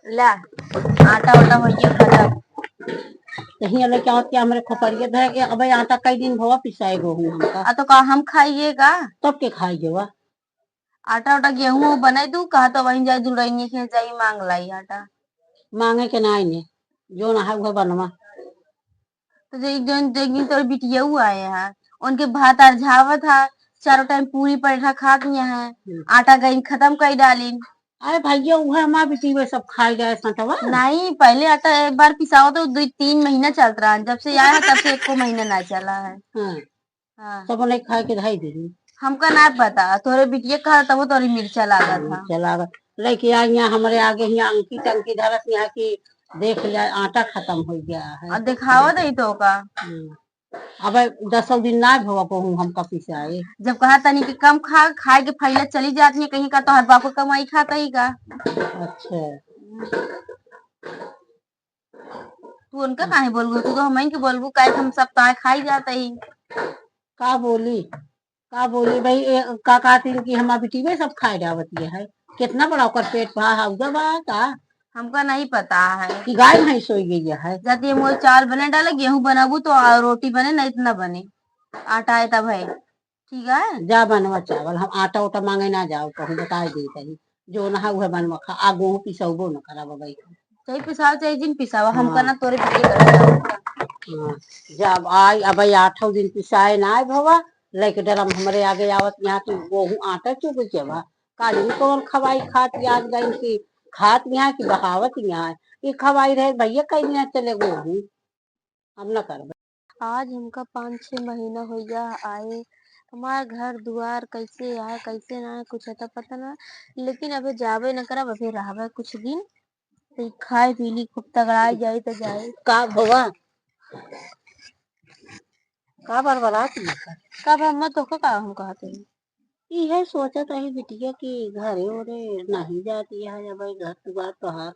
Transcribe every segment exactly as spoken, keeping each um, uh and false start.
ला, आटा वाटा होइए खत्म। तो हियाँ लेके आवत क्या हमरे खोपड़िया धर के, अबे आटा कई दिन भवा पिसाए गो हूँ हमका। आ तो का हम खाइए का? तब के खाई गवा? आटा वाटा गेहूं बनाई दू, कहा तो वहीं जाए दुलरनिया के जाई मांग लाई आटा। मांगे के नाई ने, जो ना है उहे बनवा। तो जे एक जन, एक दिन तोर बिटिया आए हैं, उनके भात अरझावत है, चारों टाइम पूरी पराठा खात नहीं है, हम्म। आटा गई खत्म कर डालिन। अरे भैया, उहे हमार बिटिया सब खाई जाए सटवा। नहीं, पहले आटा एक बार पिसाओ तो दो तीन महीना चलत रहा, जब से आया है तब से एको महीना ना चला है। हाँ। हाँ। सब नहीं खाए के धाई दीदी। हमका ना पता, तोरे बिटिया कहा तब तोरी मिर्चा लागत हाँ, था। मिर्चा लागत। लेके आई यहाँ हमरे आगे यहाँ अंकी टंकी धरत यहाँ की देख ले आटा खत्म हो गया है। और दिखावा दे तो का। हम्म। अब दसों दिन ना भवा को हूँ हमका पिसाए। जब कहा तनी कि कम खा, खाए के फैला चली जात नहीं कहीं का, तो हर बापू कमाई खाता ही का। अच्छा। तू उनका काहे बोलबू? तू तो हमइन के बोलबू, काहे कि हम सब ताए खाई जात ही। का बोली, का बोली भाई, ए, का कहती कि हमार बिटिया सब खाए जावत ये है। कितना बड़ा ओकर पेट भा हौदा बा का? हमका नहीं पता है। कि गाय भैंस हो गई है। जब ये मोर चावल बने डाले, गेहूं बनाबू तो आ, रोटी बने, नहीं तो ना बने। आटा है तब है। ठीक है। जा बनवा चावल, हम आटा उटा मांगे ना जाओ, कहूँ बताए दे तनी। जो ना है उहे बनवा खा, आ गेहूं पिसौबो न करा बबई। चाहे पिसाओ, चाहे जिन पिसावा, हमका हाँ। ना तोरे बिटिया करे। हाँ। जब आई, अब आई आठों दिन पिसाए ना आए भवा, लेके डरम हमरे आगे आवत यहाँ की गेहूं आटा चुग के बा। काली कौन खवाई खात याद गई कि खात यहाँ की बहावत यहाँ। ये खवाई रहे भैया कहीं यहाँ चले गेहूं। हम ना करबे। आज हमका पाँच छह महीना हो गया आए। हमार घर दुआर कैसे आए, कैसे ना आए, कुछ अता पता ना। लेकिन अबे जाबे न करब, अबे रहबे कुछ दिन। तो ई खाए पी ली, खूब तगड़ाई जाई तो जाए। का भवा? का बरबरात ही? का बा, मैं तोहका का हम कहत हई? इहे सोचत रही बिटिया कि घरे ओरे नहीं जाती है, अब घर दुआर तोहार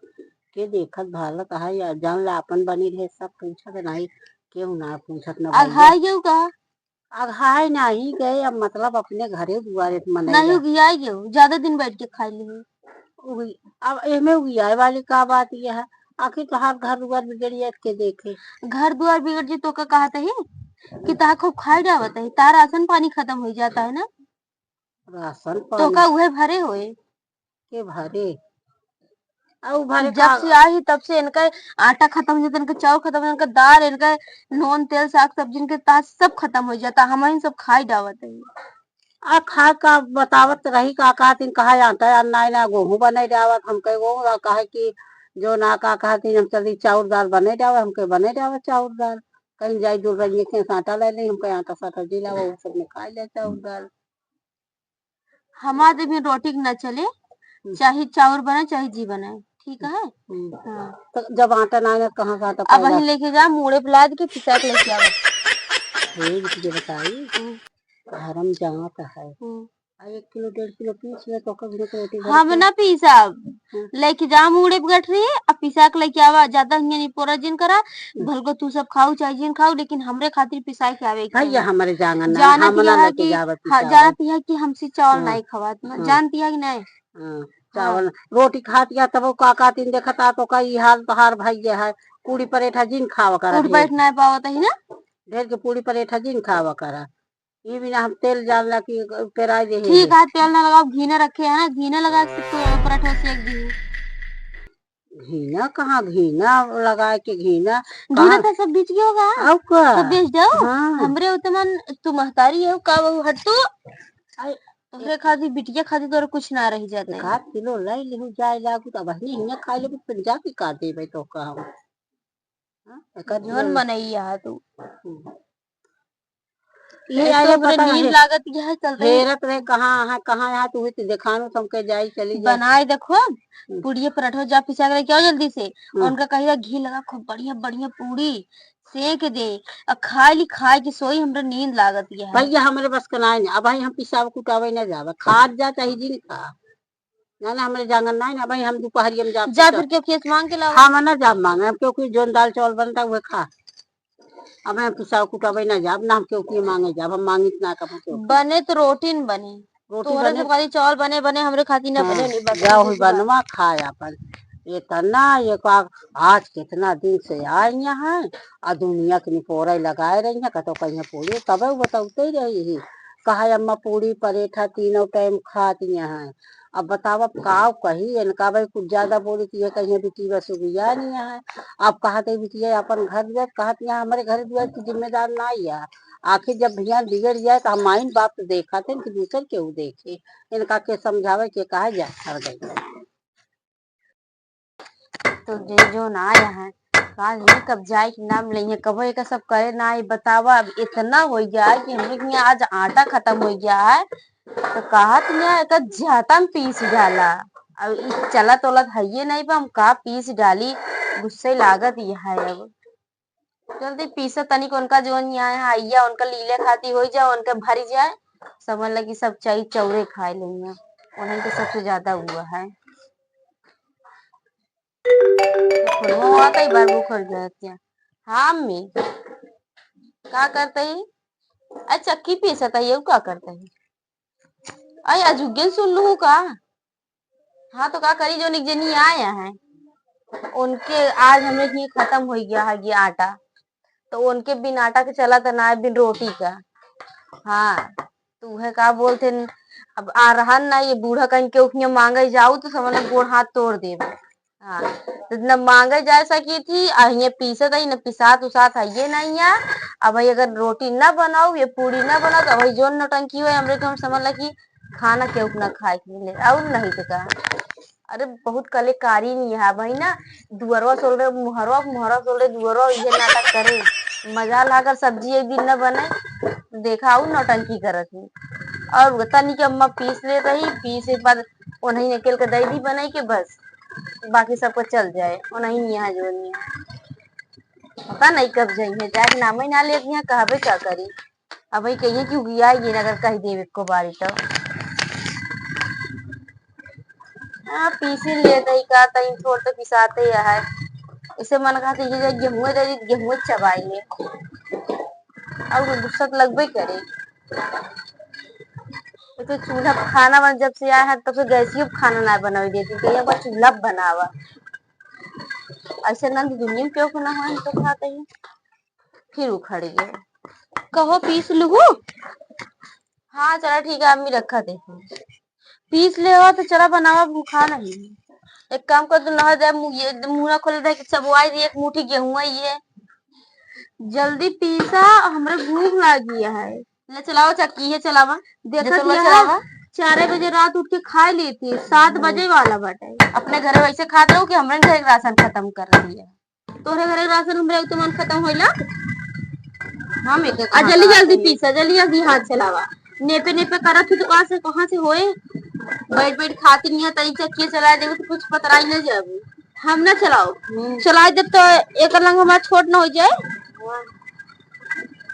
के देखत भालत है, या जान ला अपन बनी रहे, सब पूछत नहीं, केहू ना पूछत ना भैया। अघाई गयो का? अघाई नहीं गए, अब मतलब अपने घरे दुआरे त मनई नहीं बा। उगियाई गयो, ज्यादा दिन बैठ के खाई ली। उगी-, अब एमे उगियाए वाली का बात यह है? आखिर तोहार घर दुआर बिगड़ जाए के देखे। घर दुआर बिगड़ जाए तो का कहत ही कि तहार खूब खाई जावत ही, तार राशन पानी खत्म हो जाता है ना। राशन तो पानी? का उहे भरे होए? के भरे? आ उ भरे जब का? से आई तब से इनका आटा खत्म हो जाता, इनका चाउर खत्म हो जाता, इनका दाल, इनका नून, तेल, साग, सब्जी, इनके ताज सब खत्म हो जाता, हमही सब खाई डावत है। आ खा का बतावत रही का, का दिन कहा आटा या ना, ना गेहूं बने डावत, हम कहे गेहूं ना, कहे कि जो ना का, कहा दिन हम चली चाउर दाल बने डावत, हम कहे बने डावत चाउर दाल, कहीं जाई दूर रहिए के आटा ले ले, हम कहे आटा साटा जिला, वो सब में खाई ले चाउर दाल। हमार देह में रोटी के ना चले, हम्म। चाहे चाउर बने, चाहे जी बने, ठीक है? हम्म। हाँ। तो जब आटा ना आए, कहाँ से आटा अब पैदा? वहीं लेके जा, मूड़े पे लाद के पिसा के लेके आवा। हे, रुक के बताई। हम्म। घर में जात है। हम्म। आ, एक किलो, डेढ़ किलो पीस ले, तो कभी ना रोटी भर हम के। ना पीसब। हम्म। लेके जा मूड़े पे गठरी, आ पिसा के लेके आवा। ज्यादा हियां नहीं पोरा जिन करा, हम्म। भलको तू सब खाऊ चाहे जिन खाऊ, लेकिन हमरे खातिर पिसा के आवे के भैया, चाहिए। हमरे जांगन ना, जाना हम ना पिया है लेके कि जावे हाँ, पिसावे। जाना पिया है कि हमसे चावल हाँ। नहीं खवात ना, हाँ। जानती है कि नहीं? हाँ, हाँ। चावल, रोटी खात या तब का, का दिन देखत आ तो का ई हाल तोहार भइया है, पूड़ी परेठा जिन खावा करत उठ है। बैठ नहीं पावत है ना? ढेर के पूड़ी परेठा जिन खावा करा। ई बिना हम तेल जान ला कि पेराई दे है। ठीक है, तेल ना लगाओ, घी ना रखे है ना, घी ना लगा के तो पराठा सेक दी। घी ना कहाँ, घी ना लगा के घी ना घी ना कहाँ? तो सब बेच गया होगा। आओ का? सब बेच जाओ। हाँ। हमरे उतमन तू महतारी हो का, बहू हट तू। आई, तोहरे खातिर, बिटिया खातिर तोहरे कुछ ना रह जाता है। एक आध किलो लाई लेहू जाए लागू, तब वही हियाँ खा लेबू, फिर जाके का देबे तो का हम? हाँ? एकर जौन जीवन मनई है तू। हम्म। ले एक आए तो रे, हमरे पता नींद नहीं। लागत यह चलते ही। हेरत रहे, कहाँ है, कहाँ है, तू ही तो देखानो, तो हमके जाई, चली जाई। बनाए देखो, हम्म। पूड़िया पराठा जा पिसा के लेके आओ जल्दी से। हम्म। उनका कहिए घी लगा खूब बढ़िया, बढ़िया पूड़ी सेक दे, आ खाई ली, खाए के सोई, हमरा नींद लागत यह है। भैया, हमरे बस के नाई ना, अब भाई हम पिसावे कुटावे ना जावे, खात जा चाहे जिन खा। ना, ना, हमरे जांगन नाई ना, भाई हम दोपहरिया में जाब जा तो फिर क्यों खेत मांग के लावा? हम ना जाब मांगे, हम क्योंकि जोन दाल चावल बनता उहे खा। अब हम पिसावे कुटावे ना जाब, ना हम क्योंकि मांगे जाब, हम मांगित ना कब क्योंकि। बने तो रोटी न बनी। रोटी तोहरे बने। सब खातिर चावल बने, बने, हमरे खातिर ना बने, हाँ, नहीं बने, जा हुई बनवा खाए आपन। इतना ये का, आज कितना दिन से आई हैं, आ दुनिया के निपोरे लगाए रही हैं, कतो कहिया पूरी, तबे वो बतौते रही ही, कहा अम्मा पूरी परेठा तीनों टाइम खाती हैं। अब बतावा, अब का कही इनका, भाई कुछ ज्यादा बोली तो ये कहिया बिटिया सुगिया नहीं है। अब कहत है बिटिया अपन घर दुआर, कहत यहाँ हमरे घर दुआर की जिम्मेदार ना ही है। आखिर जब भैया बिगड़ जाए तो हम माइन बाप तो देखा थे कि दूसर केहू देखे, इनका के समझावे के कहा जा हर गई। तो जे जो ना आया है, का ही कब जाए के नाम लेंगे, कबो एका सब करे ना आई। बतावा, अब इतना हो गया है कि हमरे के यहाँ आज आटा खत्म हो गया है, तो कहत यहाँ एका जाता में पीस जाला। अब ई चलत उलत हइये नहीं बा, हम का पीस डाली, गुस्से लागत यह है। अब जल्दी पीसा तनिक, उनका जौन यहाँ है, आइया, उनका लीले खाती होई जाए, उनके भरी जाए, समझ लगी सब चाई चौरे खाए लेंगे, उन्हीं के सबसे ज्यादा हुआ है। फोनवा हुआ कई बार बुक हो गया क्या? हाँ अम्मी, का करते ही? अच्छा, चक्की पीसत है, ये का करते ही? अरे, अजुग्गन सुन लू का? हाँ, तो का करी, जो निक जनी आया है, उनके आज हमरे हियाँ खत्म हो गया है ये आटा, तो उनके बिन आटा के चला त ना है, बिन रोटी का। हाँ, तो उहे का बोलते न, अब आ रहा ना ये बूढ़ा कहीं के उखिया मांगे जाऊ तो समझ लो गोड़ हाथ तोड़ देबे। हाँ, तो न मांगे जा सकी थी, आ हियाँ पीसत है, न पिसात उसात है ये नहीं है। अब भाई अगर रोटी न बनाऊ, ये पूरी न बनाऊ, तो भाई जोन नौटंकी हुए हमरे के, हम समझ ला कि खाना केहू के ना खाए के मिले, और नहीं तो का। अरे बहुत कलेकारी नहीं है भाई ना, दुअरवा सोल रहे मुहरवा, मुहरवा सोल रहे दुअरवा, ये नाटक करे। मजा ला अगर सब्जी एक दिन न बने, देखा और नौटंकी करत ही। और तनी के अम्मा पीस ले रही, पीसे के बाद उन्हीं निकल के दे दी बनाई के बस, बाकी सबको चल जाए, उन्हीं यहाँ जो नहीं है। पता नहीं कब जाइए, जाके नाम ही ना लेती हैं, कहबे क्या करी। अब वही कहिए कि उगिया ये अगर कह देवे को बारी तो। हाँ, पीसी ले दई का, तई थोड़ तो पिसाते है। इसे मन कहते ये जो गेहूं दे दी, गेहूं चबाई ले। और वो गुस्सा तो लगबे करे। तो चूल्हा पे खाना बन, जब से आया है, तब से गैसियो पे खाना ना बनावे देती, कहिए एक बार चूल्हा पे बनावा। ऐसे ना दुनिया में क्यों ना हो, हम तो खाते ही। फिर उखड़ गए। कहो पीस लूहू? हाँ, चला ठीक है, अम्मी रखा दे। पीस ले हो तो चला बनावा, भूखा नहीं। एक काम कर, तू नहा दे, मु-, ये मुंह ना खोले दे, कि चबवाई दी एक मुट्ठी गेहूं है ये। जल्दी पीसा, हमरे भूख लागी है। ले चलावा चक्की, ये चलावा। देखत ये तो ले यह चलावा। चार बजे रात उठ के खा लेती, सात बजे वाला बाटे। अपने घरे वैसे खात रहू कि हमरे घरे के राशन खत्म कर रही है? तोहरे घरे के राशन हमरे तो मन खत्म होइला। हम एक आ, जल्दी जल्दी पीसा, जल्दी जल्दी हाथ चलावा। नेपे नेपे करत ही तो कहाँ से, कहाँ से होए? बैठ बैठ खाती नहीं है, तनी चक्की चला देबू तो कुछ पतराई न जाबू। हम ना चलाओ। हम्म। चलाए देब तो एक लंग हमार छोट न हो जाए। हाँ।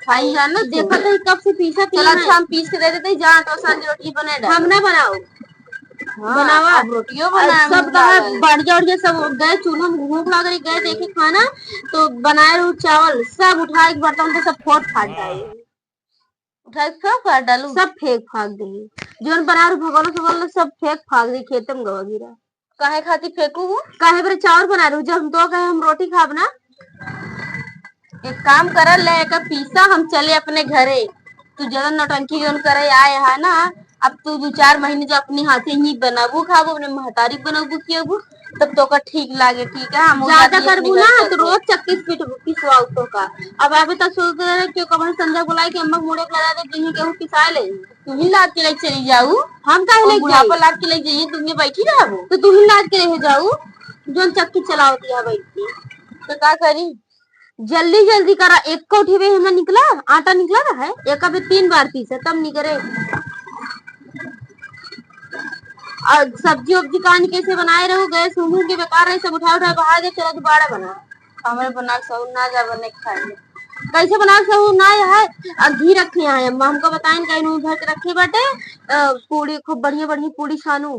खाई जान ना, देखत ही कब से पीसत ही चल, है। अच्छा, हम पीस के दे देते ही, जा तो सांझ रोटी बने डाल। हम ना बनाओ। हाँ, बनावा। अब रोटियो अब बनाए सब मुंह कहा लागल। बढ़िया उड़िया सब गए चूल्हा में भूख लाग रही, गए देखे खाना, तो बनाए रहू चावल, सब उठाए के बर्तन तो सब फोड़ फाड़ डाले। उठाए के फेंक फाड़ डालू? सब फेंक फाड़ दे। जौन बनाए रहू भगोना सगोना सब फेंक फाड़ दे, खेते में गवा गिरा। काहे खातिर फेंकू हूँ? काहे बरे चाउर बना रहू? जब हम तो कहे हम रोटी खाब ना। एक काम करा, ले एका पीसा, हम चले अपने घरे। तू ज्यादा नौटंकी जौन करे आए है ना, अब तू दो चार महीने जो अपने हाथे ही बनाबू खाबू, अपने महतारी के बनाबू खियाबू, तब तो का ठीक लागे, ठीक है? हम ज्यादा करबू ना तो रोज चक्की से पीट-, पिसवाऊ तो का। अब अबे तक सोच रहे कि कमल संजय बुलाए कि अम्मा के मुड़े पे लगा दे, कहीं केहू पिसाए ले। तू ही लाद के ले चली जाऊ। हम काहे और ले बुढ़ापा जाई? लाद के ले जाइए, तुम ये बैठी रहबो। तो तू ही लाद के ले जाऊ, जौन चक्की चलावती है बैठ के। तो का करी? जल्दी जल्दी करा, एक कोठी में हमें निकला, आटा निकला रहा है, एक अबे तीन बार पीसे तब निकले। और सब्जी उब्जी कान कैसे बनाए रहो, गैस उन्हों के बेकार रहे, सब उठा उठा बाहर दे, चलो दोबारा बना। हमरे बना के सहू ना जा बने खाए। कैसे बना के सहू ना है? और घी रखे हैं अम्मा, हमको बताएं कहीं नून भर के रखे बाटे। अ, पूड़ी खूब बढ़िया बढ़िया पूड़ी छानू।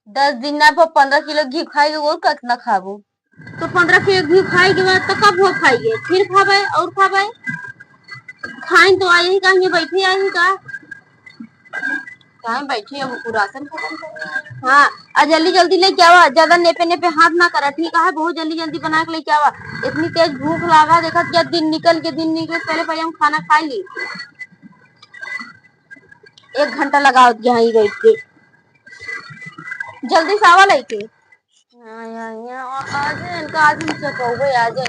दस दिन ना पर पन्द्रह किलो घी खाएगी, वो कितना खाबो? तो पन्द्रह किलो घी खाए के बाद तो कब हो खाएंगे, फिर खाबे और खाबे। खाइन तो आई का, ये बैठे आई का। काहे बैठी है, वो राशन खत्म कर रही है। हाँ, आ जल्दी जल्दी लेके आवा, ज्यादा नेपे नेपे हाथ ना करा, ठीक है? बहुत जल्दी जल्दी बना के लेके आवा। इतनी तेज भूख लागा, देखत क्या दिन निकल के, दिन निकल के पहले पहले हम खाना खा ली। एक घंटा लगावत यहाँ ही बैठ के। जल्दी से आवा लेके। हाँ, हाँ, हाँ, आ, आ जाए इनका, आज हम चटौबे, आ जाए।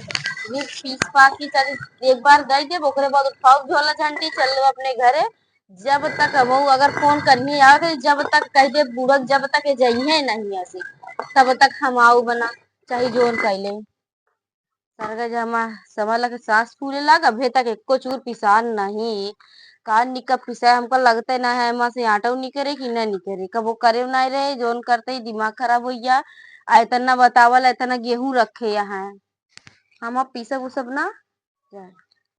ये पीस पास की चल, एक बार दे देब, ओकरे बाद उठाओ झोला झंटी, चल लो अपने घरे। जब तक हम अगर फोन करनी आवे, जब तक कह दे बूढ़ा, जब तक ये जइहे नहीं ऐसे, तब तक हम आऊ बना, चाहे जोन कैले। सरगा जमा समय लगे सास फूले लाग, अभे तक एको चूर पिसान नहीं। का निका पिसाए हमका लगते ना है, एमा से आटो निकरे कि ना निकरे, कबो करे ना रहे, जोन करते ही दिमाग खराब हो गया। आ इतना बतावल, इतना गेहूं रखे यहाँ, हम अब पीसब उसब ना जाए।